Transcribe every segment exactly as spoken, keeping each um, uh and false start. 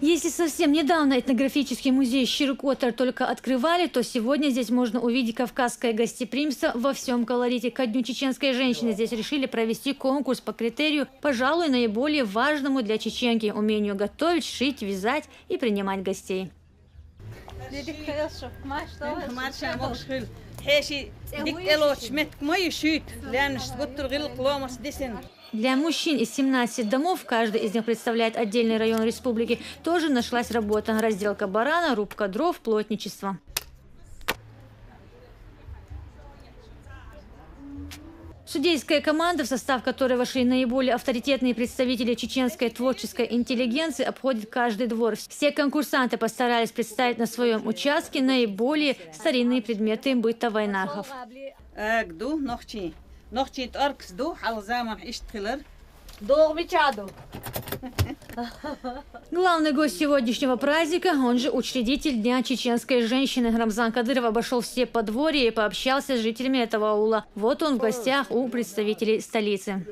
Если совсем недавно этнографический музей Ширкотар только открывали, то сегодня здесь можно увидеть кавказское гостеприимство во всем колорите. Ко дню чеченской женщины здесь решили провести конкурс по критерию, пожалуй, наиболее важному для чеченки — умению готовить, шить, вязать и принимать гостей. Для мужчин из семнадцати домов, каждый из них представляет отдельный район республики, тоже нашлась работа: разделка барана, рубка дров, плотничество. Судейская команда, в состав которой вошли наиболее авторитетные представители чеченской творческой интеллигенции, обходит каждый двор. Все конкурсанты постарались представить на своем участке наиболее старинные предметы быта вайнахов. Эгду, нохчи. Нохчи тӀоркс ду, хьалха заман иштта хилар. Догмичаду. Главный гость сегодняшнего праздника, он же учредитель Дня чеченской женщины, Рамзан Кадыров обошел все подворья и пообщался с жителями этого аула. Вот он в гостях у представителей столицы.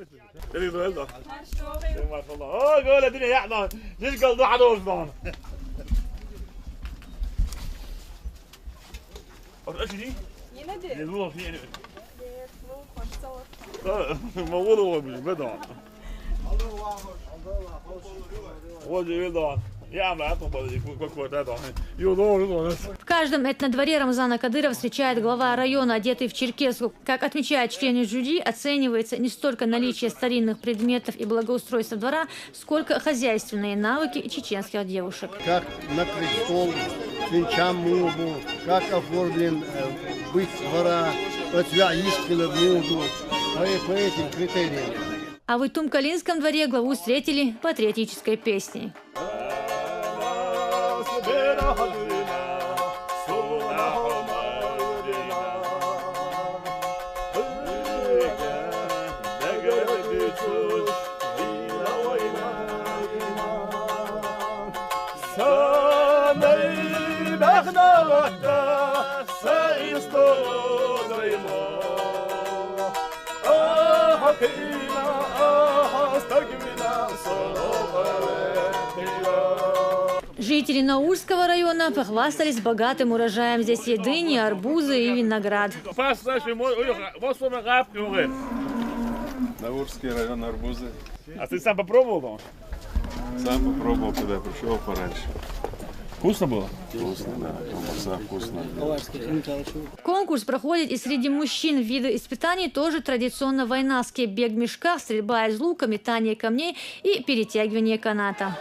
В каждом этнодворе Рамзана Кадырова встречает глава района, одетый в черкеску. Как отмечают члены жюри, оценивается не столько наличие старинных предметов и благоустройство двора, сколько хозяйственные навыки чеченских девушек. Как накрыть стол, свинчам мубу, как оформлен э, быт двора, отвя искры в муду, по, по этим критериям. А в Итум-Калинском дворе главу встретили патриотической песней. Жители Наурского района похвастались богатым урожаем. Здесь и дыни, арбузы и виноград. Наурский район, арбузы. А ты сам попробовал? Сам попробовал, когда пришел пораньше. Вкусно было? Вкусно, да. Колбаса вкусная. Конкурс проходит и среди мужчин. Виды испытаний тоже традиционно вайнахские: бег в мешках, стрельба из лука, метание камней и перетягивание каната.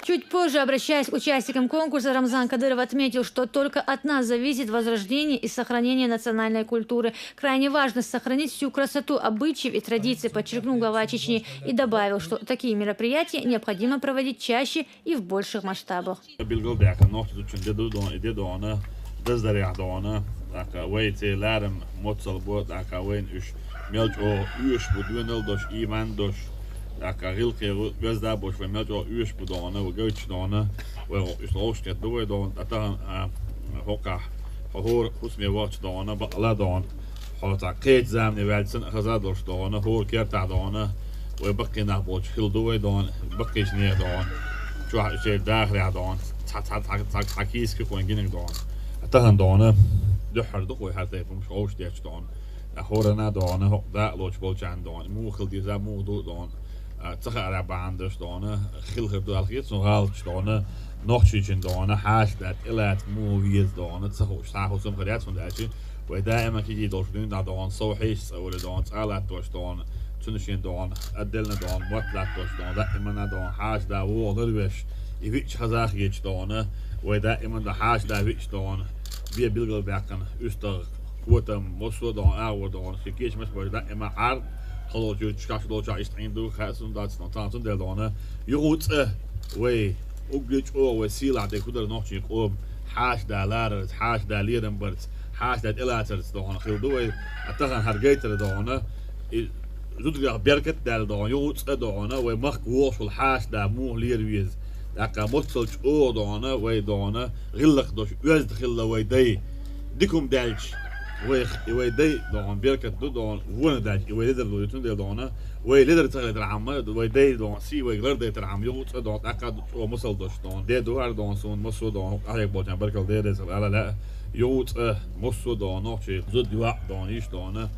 Чуть позже, обращаясь к участникам конкурса, Рамзан Кадыров отметил, что только от нас зависит возрождение и сохранение национальной культуры. Крайне важно сохранить всю красоту обычаев и традиций, подчеркнул глава Чечни и добавил, что такие мероприятия необходимо проводить чаще и в больших масштабах. Билгалдаьккха нохчий зудчун де ду дона, и де дона, даздарехь дона, ака вайце ларам моцал бо, ака вайн уьш мел чӀо уьш бу, дуьнал дош, иман дош, ака гӀилкхе везда бош вай мел чӀо уьш бу дона, ва гайч дона, вай уьш ловш кет ду вай дона, а тахан а хоках хо хор хусме вахч дона, бакъла дона. Хьо цхьа кхеча замане ваьлча санна хаза долуш догӀана, хӀора кертахь догӀана, вай баккхий нах болчу хила ду вай догӀана, баккхийчу нехан догӀана, чохь шайн дахарехь догӀана, цхьа, цхьа, цхьа, цхьа, цхьа кийсак вайн гинарг догӀана. Тахана догӀана, дуьххьара ду-кх вай хӀара тайпа хӀумаш ховшдетташ догӀана. ХӀорана догӀана, хӀокху дакъа лоцуш болчарна догӀана, муха хила деза, муха ду а догӀана. А, ца хаарехь бахьана долуш догӀана, хила хир ду аьлла хета суна гӀалаташ догӀана, нохчийчун догӀана, хьаша да тӀелаца муха веза догӀана, ца хууш, цхьа а хӀусам хир яц, хӀунда аьлча вай даима кхидӀа долуш дуьйна догӀана, сов хьешаш цӀа олий догӀана, цӀа латтош догӀана, цуьнан шен догӀана, отдельно догӀана, мотт латтош догӀана, даимана догӀана, хьаша да вогӀу ларвеш, и виъча хаза хеташ догӀана, вай даимана дан хьаша да виъча догӀана, бен билгалбаьккхина, уьстагӀ, котам, массо а догӀана, агӀор догӀана, шен кечамаш а беш, даима Ӏар, кхалолчу юьрташкахь долчохь иштта Ӏийна ду, хаьа суна дац, но цхьана цундела догӀана, юха а цӀа вай, уггар чӀогӀа вай сийлахь дерг хӀун дара нохчийн къоман, хьаша да ларарца, хьаша да лерам барца, хьаша да тӀелацарца догӀана хила ду вай, а тахана хӀара гайтар догӀана, и зударах беркат а даьлла догӀана, юха а цӀа догӀана, вай махка вогӀуш волу хьаша да муха лера веза, тӀаккха моццал чӀогӀа догӀана, вай догӀана, гӀиллакх долуш оьзда хилла вай дай. Дика хӀума даьлча, Вайх и вай дай дона беркат ду дона, вона дач и вай ледар ду ютун дел дона. Вай ледар цагле драма, вай дай дона, си вай лар дай драма, ю цӀа дона, така ду цӀо мусал дош дона. Де дуар дона, сун мусу дона, ахек болчан баркал де десал, ала ла. Ю цӀа мусу дона, нохчи зуд юа дона, иш дона.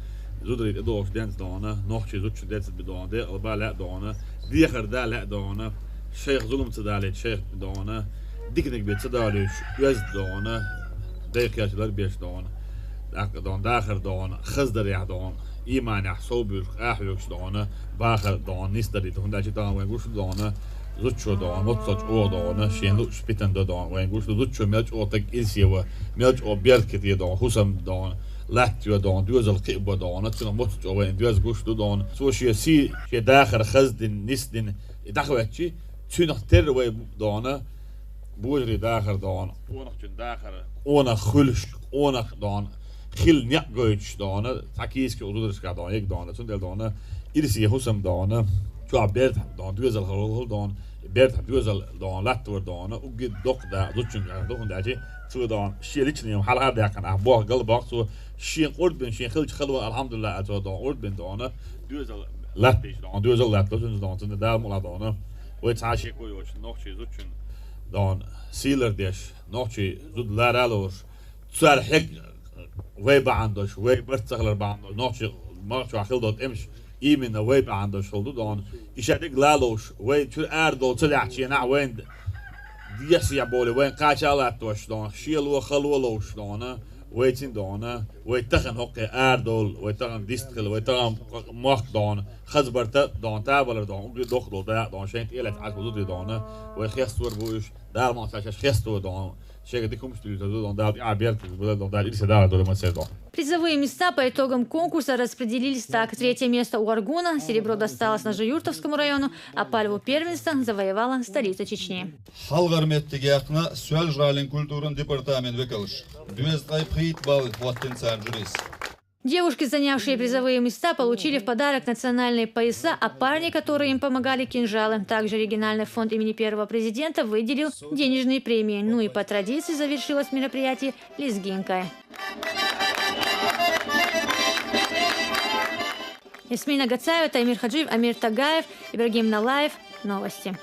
Зудри дош денц дона, нохчи зудчу дец би дона, де алба ла дона. Дехар да ла дона. Шайх зулум ца дале, шайх дона. Дикнек бе ца дале, уьз дона. Дай кхерч лар беш дона. Дак дона, дахар дона, хаздар я дона. Иман я, сов бюрх, ах юкш дона. Бахар дона, нистари дона, дачи дона, вен гуш дона. Зудчо дона, моццо чӀо дона, шен луш питан да дона, вен гуш зудчо мел чӀо так ирсева, мел чӀо беркат е дона, хусам дона. Латтио дона, дуьзал кхиъба дона, цуьнан моццо чӀо вайн дуьз гуш ду дона. Цо шен си, шен дахар хаздин, нисдин, и дахвечи, цуьнах терра вай дона, божари дахар дона. Къонахчун дахар, къонах хуьлуш, къонах дона. Хил некъ гойтуш дона, цхьа кийска узудуршка дона, ег дона, цундел дона, ирси хусам дона, чуа берд дона, дуьзал хал дона, берд дуьзал дона, латтвар дона, угги докъ да, зудчун дона, духун дачи, цу дона, ши личный хьалха дакана, бох гал бох цу, шен къурд бин, шен хилч халва, алхамдулилла, а цу дона, къурд бин дона, дуьзал латтиш дона, дуьзал латтиш дона, цунда дал мула дона. Вай цхьа ши кой воч, нохчи зудчун дона, силар деш, нохчи зуд лара лош, цар хек вай баан дош, вай барт цахлар баан дош, нохчи марчу хил дот эмш, именно вай баан дош хил ду дона. Иша диг лалош, вай чур ар дол ца лахчена вайн деш я боли, вайн качалат дош дона, шело хало лош дона, вай цин дона, вай тахан хокке ар дол, вай тахан дистхил, вай тахан мах дона, хазбарта дона, табалар дона, уги дох дол да дона, шен тилет ак зуди дона, вай хестур буш, дал ма сачаш хестур дона. Шега дикум студию дона, дал а берт дона, дал ирсе дала дона, ма се дона. Призовые места по итогам конкурса распределились так. Третье место у Аргуна, серебро досталось Нажиюртовскому району, а пальму первенства завоевала столица Чечни. Халгар меттигехна Сюалжалин культуран департамент векалш. Двести пхит балл хваттин сан жюрис. Девушки, занявшие призовые места, получили в подарок национальные пояса, а парни, которые им помогали, кинжалы. Также региональный фонд имени первого президента выделил денежные премии. Ну и по традиции завершилось мероприятие лезгинкой. Ясмина Гацаева, Таймир Хаджиев, Амир Тагаев, Ибрагим Налаев. Новости.